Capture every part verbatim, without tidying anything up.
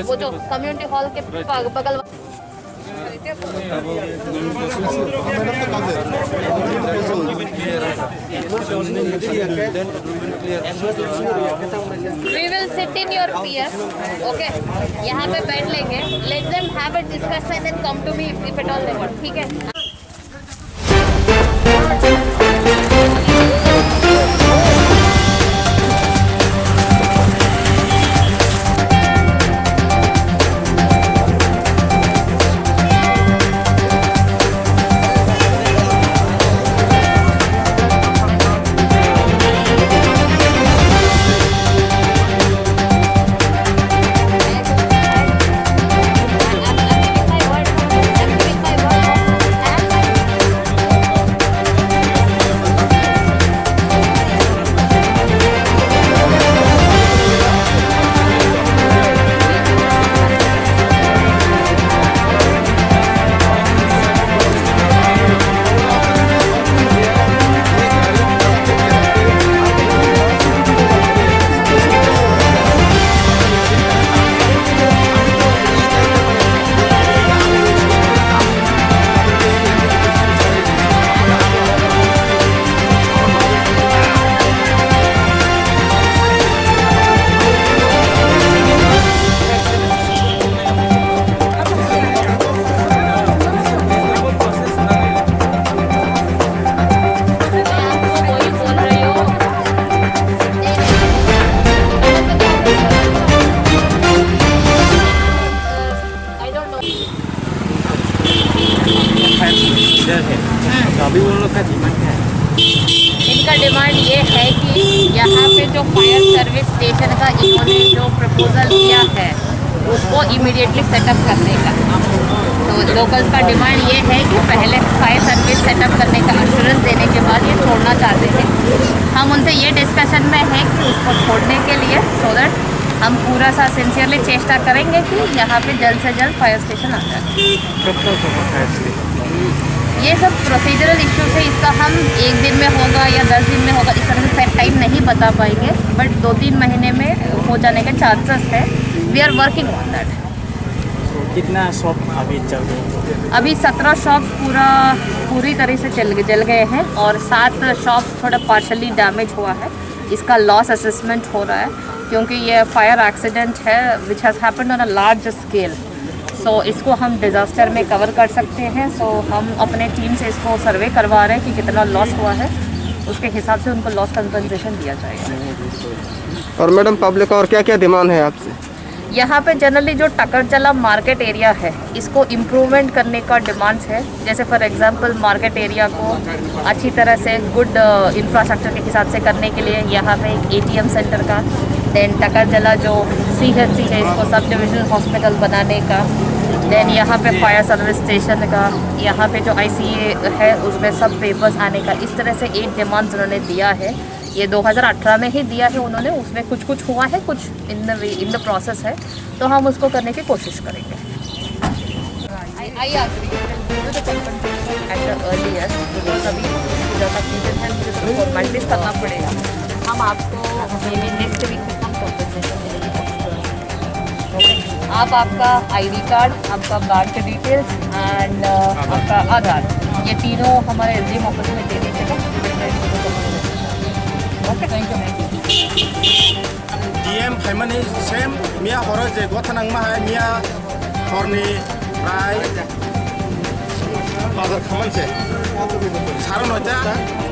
वो जो community hall के ब-, बगल वा- We will sit in your P F, okay? यहाँ पे बैठ लेंगे। Let them have a discussion and come to me if at all they want, ठीक है? इधर है। तो अभी उन लोग का डिमांड क्या है? इनका डिमांड ये है कि यहाँ पे जो फायर सर्विस स्टेशन का इन्होंने जो प्रपोजल दिया है, उसको इमीडिएटली सेटअप करने का। तो लोकल्स का डिमांड ये है कि पहले फायर सर्विस सेटअप करने का अश्योरेंस देने के बाद ये छोड़ना चाहते हैं। हम उनसे ये डिस्कशन में हैं कि उसको छोड़ने के लिए, सो दैट हम पूरा सा सिंसियरली चेष्टा करेंगे कि यहाँ पे जल्द से जल्द फायर स्टेशन आ जाए। कब तक होगा फायर स्टेशन? ये सब प्रोसीजरल इश्यूज है, इसका हम एक दिन में होगा या दस दिन में होगा, इस तरह से सेट टाइम नहीं बता पाएंगे, बट दो तीन महीने में हो जाने के चांसेस है। We are working on that. कितना शॉप अभी चल रहे हैं? अभी सत्रह शॉप्स पूरा, पूरी तरह से चल, जल गए हैं और सात शॉप्स थोड़ा पार्शली डैमेज हुआ है। इसका लॉस असेसमेंट हो रहा है क्योंकि ये फायर एक्सीडेंट है, which has happened on a large scale. So इसको हम डिज़ास्टर में कवर कर सकते हैं। सो हम अपने टीम से इसको सर्वे करवा रहे हैं कि कितना लॉस हुआ है, उसके हिसाब से उनको लॉस कंपनसेशन दिया जाएगा। और मैडम, पब्लिक का और क्या क्या डिमांड है आपसे? यहाँ पे जनरली जो टकरजला मार्केट एरिया है, इसको इम्प्रूवमेंट करने का डिमांड्स है। जैसे फॉर एग्जांपल, मार्केट एरिया को अच्छी तरह से गुड इंफ्रास्ट्रक्चर के हिसाब से करने के लिए यहाँ पे एक एटीएम सेंटर का, देन टकरजला जो सीएचसी है, इसको सब डिविजनल हॉस्पिटल बनाने का, देन यहाँ पे फायर सर्विस स्टेशन का, यहाँ पे जो आईसीए है, उसमें सब पेपर्स आने का, इस तरह से एक डिमांड्स उन्होंने दिया है। ये दो हज़ार अठारह में ही दिया है उन्होंने, उसमें कुछ कुछ हुआ है, कुछ in the in the process है, तो हम उसको करने की कोशिश करेंगे। I, I agree. At the earliest, because अभी पूजा का सीजन है, मुझे थोड़ा फॉर्मेलिटीज करना पड़ेगा। हम आपको मे बी नेक्स्ट वीक तक हम कॉम्पेंसेशन देने की कोशिश करेंगे। आप आपका आईडी कार्ड, आपका बैंक डिटेल्स एंड आपका आधार, ये तीनों हमारे एसडीएम ऑफिस में दे दीजिएगा। Okay, thank you. डीएम फाइमानी सेम मिया हरो जे गथा nangma hai miya horni prai bazar khaman se. Saro noita,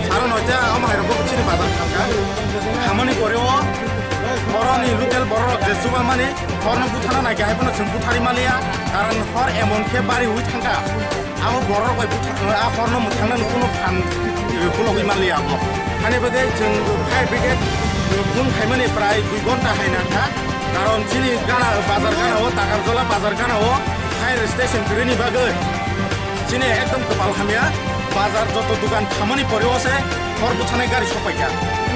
saro noita, ama hai rokbo chini bazar khamka. Khamani pore o, horoni local borok je chuba mani, horno buthana nai khe hai phano chwng buthari maliya, karon hor emon khe bari ui thangka. Abo borok bai butha-, a horno mwthangna kuno phan, eh, kulogwi manliya abo. Hani bagwi chwng fire brigade, eh, phone khaimani prai dui ghonta hai nangkha. Karon chini gana, bazar gana o, Takarjola bazar gana o fire station kwrwini bagwi chini ekdom kwpal hamya. Bazar joto dukan khamani pore o se hor buthanai gari sokpaikha.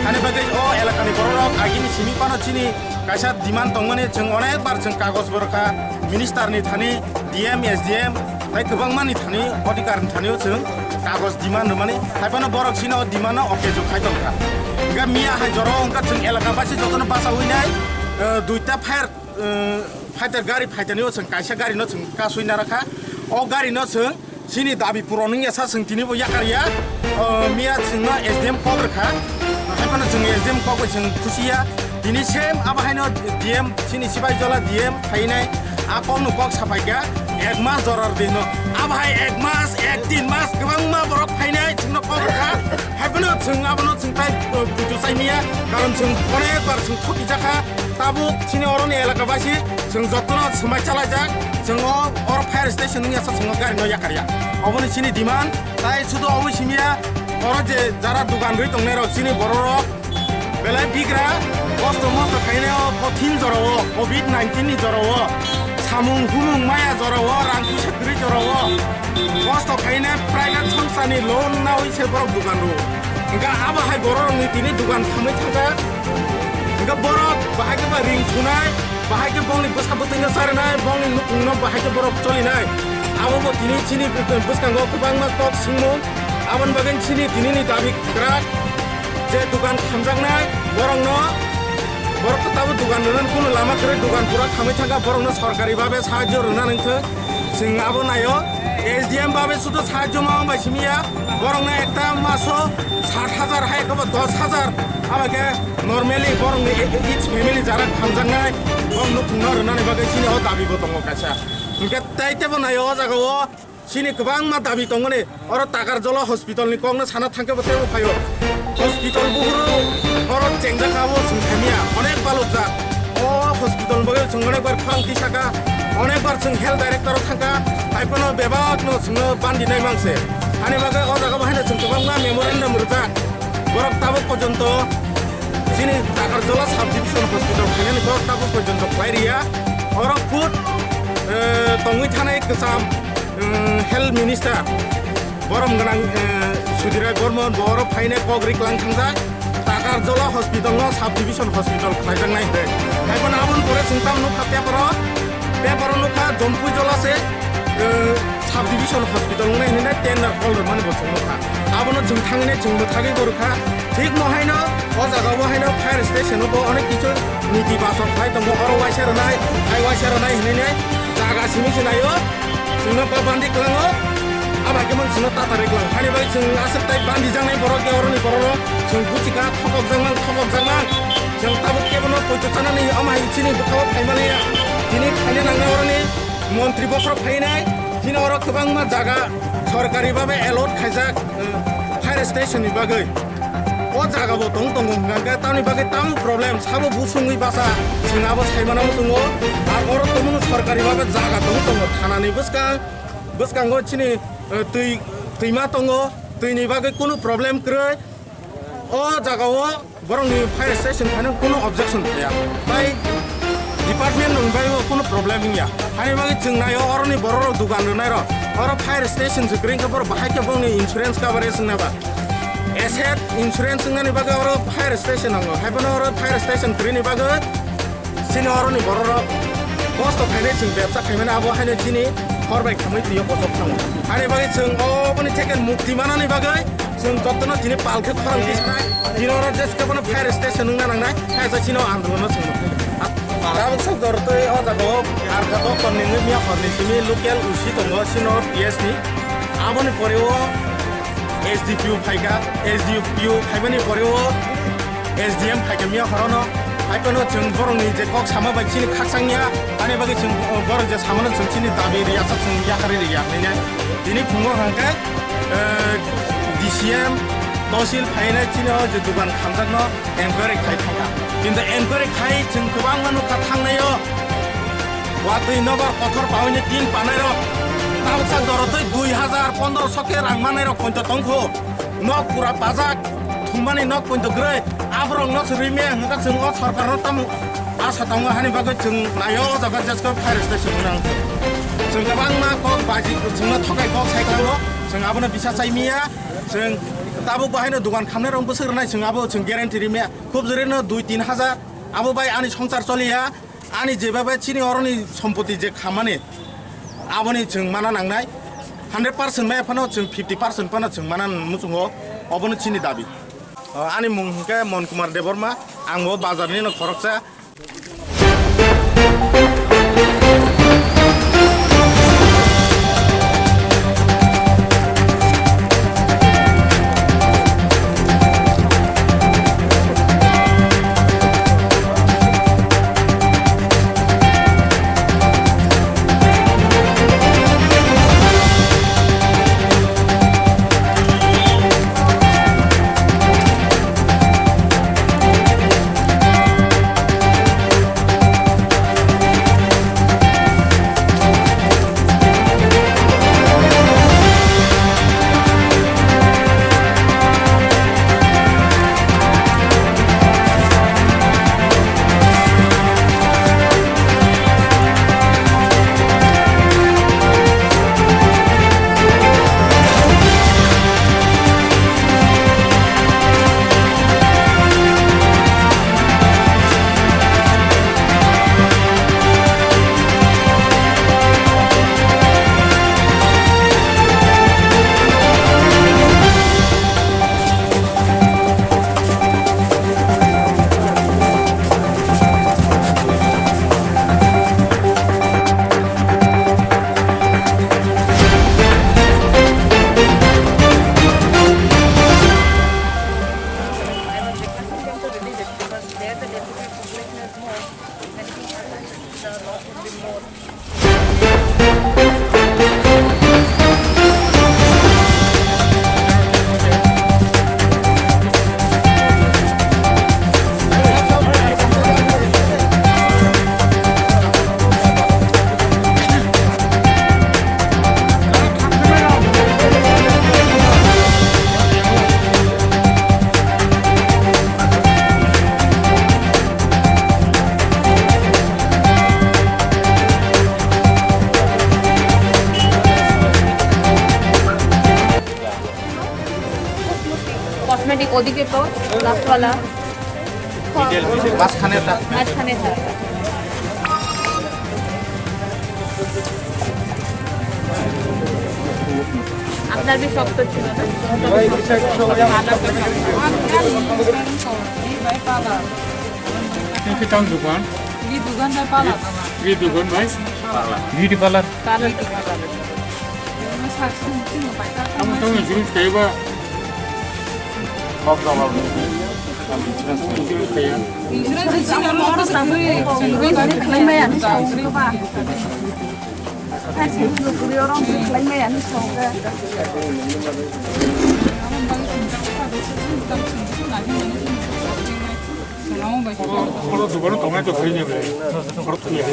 Hani bagwi o elakani bororok agini simi phano chini kaisa demand tongmani, chwng onek bar chwng kagoj borokha, minister ni thani, D M, S D M, tei kwbangma ni thani, odhikar ni thani o chwng kagoj demand rwmani, hai phano borok chini o demand no ok juk khai tongkha. Hwnkhe miya hai jora o hwnkhe chwng elaka basi jotono bachaui nai, eh, duita fire, eh, Fighter gari phaitani o chwng kaisa gari no chwng kasui nara kha. O gari no chwng chini dabi puron wngya sa chwng tini bo yakar ya. O miya chwng no S D M kok rwkha. Hai phano chwng S D M kok bai chwng khusi ya. Tini same abo hai no D M chini Sibai Jola D M phainai. A kok no kok sapai kha. Ek mas jorar de no. Abo hai ek mas, ek tin mas kwbangma borok phainai chwng no kok rwkha. Hai phano chwng abo no chwng tai, uh, bujo chai miya. Karon chwng onek bar chwng thoki jakha. Tabuk chini oroni elaka basi chwng jotono swmai chalaijak, chwng o oro fire station wngya sa chwng o gari no yakar ya. Oboni chini demand, tai sudu oboni simi ya, oro je jara dugan rwi tongnai rok chini borok rok belai bigra, kosto mosto khainai o kothin jora o, covid nineteen ni jora o, samung humung maya jora o, rang puisa kwrwi jora o, kosto khainai private songsa ni loan nawi se borok dugan rw. Hingke abo hai borok rok ni tini dugan khamwi thangkha. Hingke borok bahai khe ba ring thunai, bahai khe bongni bwsa bwtwino charinai, bongni nukungno bahai khe borok cholinai. Abo bo tini chini bwskango kwbangma kok swngmung. Aboni bagwi chini tinini dabi kwrak je dugan khamjaknai borokno, borok to tabuk dugan rwnani kunu lama kwrwi, dugan pura khamwi thangkha, borokno sorkari babe sahajyo rwna nangthok. Chwng abo naio, S D M babe sudu sahajyo ma wng bai simi ya, borokno ekta maso sat hajar hai eko ba dos hajar, abo khe normally borokni e-, e-, each family jara khamjaknai, borok nukungno rwnani bagwi chini o dabi bo tongo kaisa. Hingke tai tebo naio o jaga o chini kwbangma dabi tongmani. Oro Takarjola hospital ni kokno sana thangkhe bo teibo phaio. Hospital buhuru oro chengjak abo chwng saimanya, onek balukjak. O hospital bagwi chwng onek bar khorang tisaka, onek bar chwng health director o thangkha, hai phano bebak no chwngno bandi nai mangse. Hani bagwi o jaga bo haino chwng kwbangma memorandum rwjak. Borok tabuk porjonto chini Takarjola sub division hospital khainani borok tabuk porjonto khlai riya. Oro khud, eh, tongwi thanai kwcham, eh, health minister borom gwnang, eh, Sudirai Bormon bo oro phainai kok riklang thangjak. Takarjola hospital no sub division hospital khlaijaknai hwnkhe. Hai phano aboni pore chwng tamo nukha paper o, paper o nukha Jompui Jola se, eh, sub division hospital wngnai hinwi tender call rwmani bo chwng nukha. Abono chwng thangwi nai chwng mwthagwi bo rwkha. Thik mo haino o jaga o haino fire station o bo onek kichu niti bachok khlai tongo, oro waisa rwnai, hai waisa rwnai hinwi nai jaga simi se naio. Chwngno ba bandi kwlango, abo hai khe man chwngno tatarwi kwlango. Hani bai chwng aswk tai bandi jaknai borok ya oroni borok rok chwng buchika thokok jakmang, thokok jakmang. Chwng tabuk kebono poito chanani omo hai chini bwkhao phaimani ya. Tini phaina nangnai oroni montri bokhorok phainai. Chini oro kwbangma jaga sorkari babe allot khaijak, eh, fire station ni bagwi. O jaga bo tong tongo hwnka hwnkhe tamni bagwi tamo problem sabo busungwi basa chwng abo saimano muchungo. Ar oro tongmani sorkari babe jaga tong tongo thanani bwskang, bwskango chini, eh, twi, twima tongo, twini bagwi kunu problem kwrwi. O jaga o borokni fire station phaino kunu objection thaya. Bai department rokni bai o kunu problem wngya. Hani bagwi chwng naio oroni borok rok dugan rwnai rok. Oro fire station se kwrwi khe borok bahai khe bongni insurance coverage wngna ba. Asset insurance wngnani bagwi oro fire station nango. Hai phano oro fire station kwrwini bagwi chini oroni borok rok kosto khainai chwng bebsa khaimani abo haino chini hor bai khamwi twiyo kochok thango. Hani bagwi chwng oboni theke mukti manani bagwi chwng jotono tini pal khe khorang tisnai. Tini oro jeske bono fire station wngna nangnai. Hai sa chini o andolon no chwng. Tabuk sok dor twi o jaga o Arkha Doktor ni miya horni simi local U C tongo, sino P S ni. Aboni pore o S D P O phaikha, S D P O phaimani pore o S D M phaikha miya horono. Hai phano chwng borokni je kok sama bai chini khakchangya, ani bagwi chwng borok je samano chwng chini dabi riyasa chwng yakarwi riya hinwi nai. Tini phungo hwnkhe, eh, D C M, Tosil phainai chini o je dugan khamjakno enquiry khai thangkha. Kintu enquiry khai chwng kwbangma nukha thangnai o. Watwi nobar kothor pawi ni tin panai rok. Tabuksa jorotwi dui hajar pondro so khe rang manai rok poito tongkho. Nok pura bajak, thumani nok poito groi. Aborok no se rwi me hwnkha chwng o sorkar no tamo asa tongo hani bagwi chwng naio o jaga jesko fire station nang. Chwng kwbangma kok baji chwngno thokai kok sai klango. Chwng abono bisa chai miya. Chwng tabuk bahai no dugan khamnai rok bwswk rwnai chwng abo chwng guarantee rwi me. Khub jori no dui tin hajar. Abo bai ani songsar choliya. Ani jeba bai chini oroni sompoti je khamani, aboni chwng mana nangnai. Hundred percent maya phano chwng fifty percent phano chwng mana muchungo, obono chini dabi. O, ani mung hwnkhe Mon Kumar Debbarma, ang bo bazar ni no khoroksa. ওদিকে তো লাস্টওয়ালা। মাঝখানে থাক। মাঝখানে থাক। আপনার কি শক্ত ছিল না? কি কি কাম দোকান? কি দোকান ভাই? পালা দোকান। কি দোকান ভাই? পালা। Beauty parlour. পালা কি পালা? Kamu tahu yang sini kayak apa? Kok sama? Insurance di sini orang orang sampai. Oro dogano tongnai to thwi nebe. Oro thwi ya.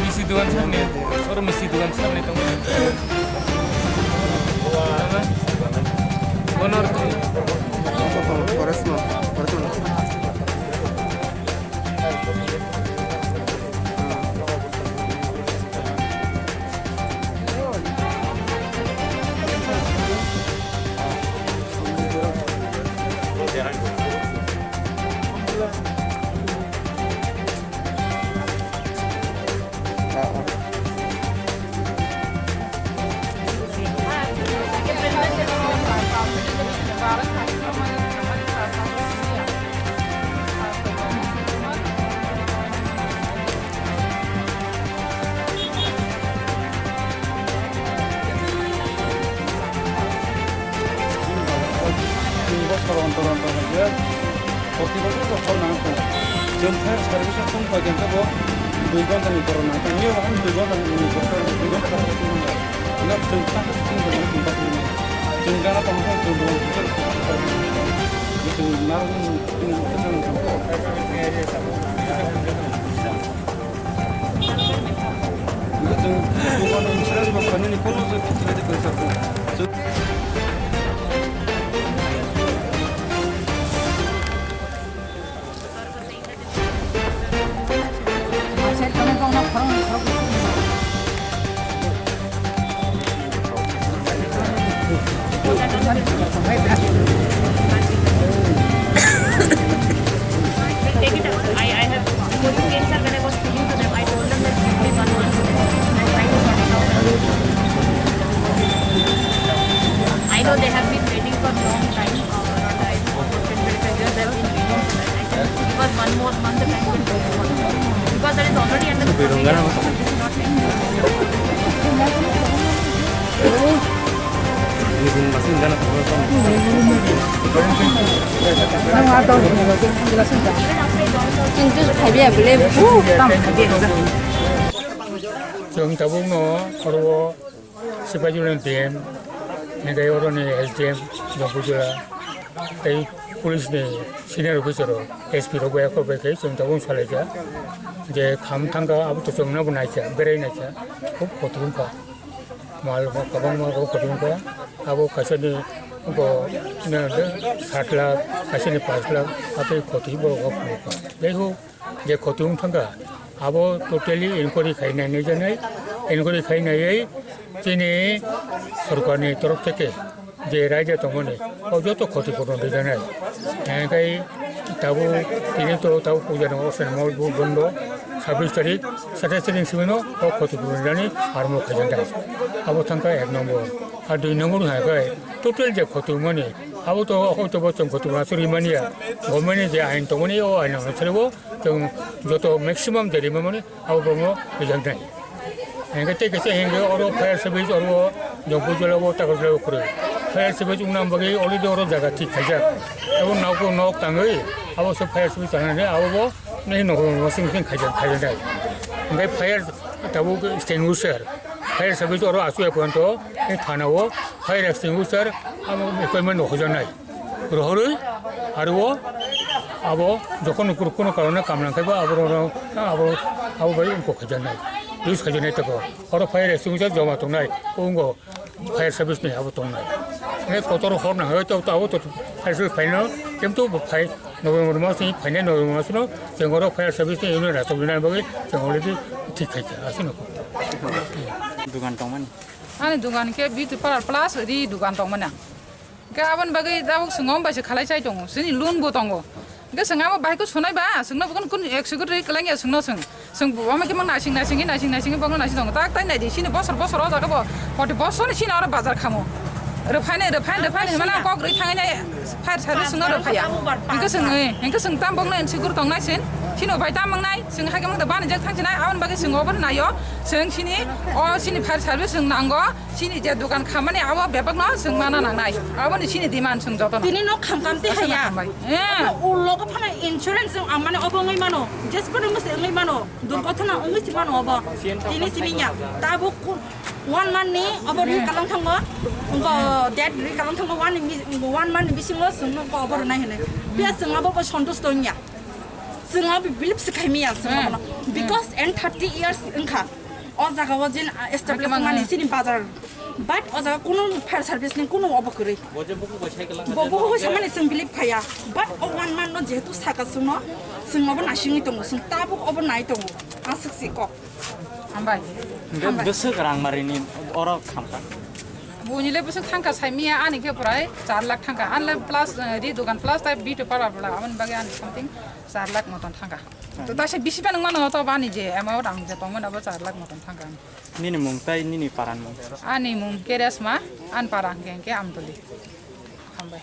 Misti dogan samne, oro misti dogan samne tongo. Bono oro thwi. Dui bosor ontor ontor hwnkhe, proti bosor bosor nang tongo. Chwng fire service o chwng paikha khe bo dui ghonta ni borok nang tongo. Ani dui ghonta ni borok, dui ghonta borok nang tongo. Ano chwng ta chwng bo nang tongo. Chwng gana tongo, chwng bo chwng narwkni chwng. Take it out. I, I have, when I was speaking to them, I told them that simply one month. I know they have been waiting for a long time. Uh, not I, they have been waiting for that. I said, give us one more month, the time will go. Because that is already under the probation. It is not like Chwng tabukno oro o Sipaijola ni D M, hingke oroni S D M, Jongpujula, tei police ni senior officer rok, S P rok bai khoboi khe chwng tabuk salaijak je kham thangkha abo to chwngno bo naikha, berai naikha, khub kotor wngkha. Mal kwbangma rok kotor wngkha, abo kaisa ni bo sat lakh, kaisa ni panch lakh, atwi kotor borok rok phunukha. Jaihok, je khoti wng thangkha, abo totally inquiry khai nai naijaknai, inquiry khai naiwi chini sorkarni torof theke je raida tongmani, o joto khoti purno rijaknai. Hingkhe tabuk tini to tabuk puja no osen mol bu bondo, sabbish tarik, satais tarik ni simi no o khoti purno rijani armo khaijaknai. Abo thangkha ek nombor. Ar dui nombor hingkhe total je khoti wngmani, abo to hoito bo chwng khoti purno aswk rimani ya, government ni je ain tongmani o ain no saribo. Chwng joto maximum je rimani abo borokno rijak nai. Hingke tei kaisa hingke oro fire service oro Jongpujula o Takarjala o kwrwi. Fire service wngna bagwi already oro jaga thik khaijak. Abo nok o nok tangwi abo se fire service tangna abo bo nini nok o sing sing khaijak khaijak nai. Hingke fire tabuk extinguisher, fire service oro aswk ya phanto thana o fire extinguisher abo equipment no hojak nai. Rohorwi aro abo jokhon kunu karone kamlang khaiba abo abo abo bai wngkok khaijaknai, use khaijaknai toko. Oro fire extinguisher joma tongnai, wngkok fire service ni abo tongnai. Hingke kotor hor nang hoi to abo to fire service phaino kemto bo phai November mas ni phainai November mas no chwng oro fire service ni unit rachok rinani bagwi chwng already thik khaikha aswk no. Dugan tongmani. Ani dugan khe beauty parlour plus ri dugan tongmani. Hwnkhe aboni bagwi tabuk chwng omo bai se khalai chai tongo, chini loan bo tongo. Hwnkhe chwng abo bahai khe sunai ba, chwngno bo kunu executive kwlangya chwngno chwng. Chwng bo omo khe mang naising naising naising naising bokno naising tongo. Tak tai naidi chini bosor bosor o jaga bo forty bosor ni chini oro bazar khamo. Rwphaini rwphaini rwphaini hwnmano kok rwi thangnai fire service chwngno rwphaiya. Hwnkhe chwng, hwnkhe chwng tam bokno insecure tongnai sin. Chini bai tam mangnai, chwng hai khe mang da bani jak thang sinai, aboni bagwi chwng obo naio. Chwng chini o chini fire service chwng nango. Chini je dukan khamani abo bebakno chwng mana nangnai. Aboni chini demand chwng jotono. Tini no kham kam te haya. Hambai. Eh. Abo ulo ko phana insurance chwng ang mane obo wngwi mano. Jesper wngwi se wngwi mano. Durgothona wngwi se mano obo. Tini simi ya. Tabuk ku-, one month ni obo ri kalang thango. Ngo dead ri kalang thango one mi-, one month ni bisingo chwng no ko obo rwnai hwnwi. Pia chwng abo bo santusto wngya. Chwng abo believe se khai miya chwng obono. Because and thirty years wngkha. O jaga o jin, ah, establish mani chini bazar. But o jaga kunu fire service ni kunu obo kwrwi. Bo je buku bai cycle lang. Bo buku bai samani chwng believe khaya. But o one month no jehetu saka chwngno, chwng obo nasingwi tongo, chwng tabuk obo nai tongo. Aswk si kok. Hambai. Hwnkhe hambai. Bwswk rang marini oro khamkha? Buini le bwswk thangkha saimiya ani khe prai char lakh thangkha. Ani le plus, eh, ri dukan plus tai bito para bla aboni bagwi ani something char lakh moton thangkha. To taisa bisi phano mano to bani je amount ang je tongmani abo char lakh moton thangkha. Nini mung tai nini paran mung? Ani mung Keresma, ani para hwnkhe hwnkhe Amtoli. Hambai.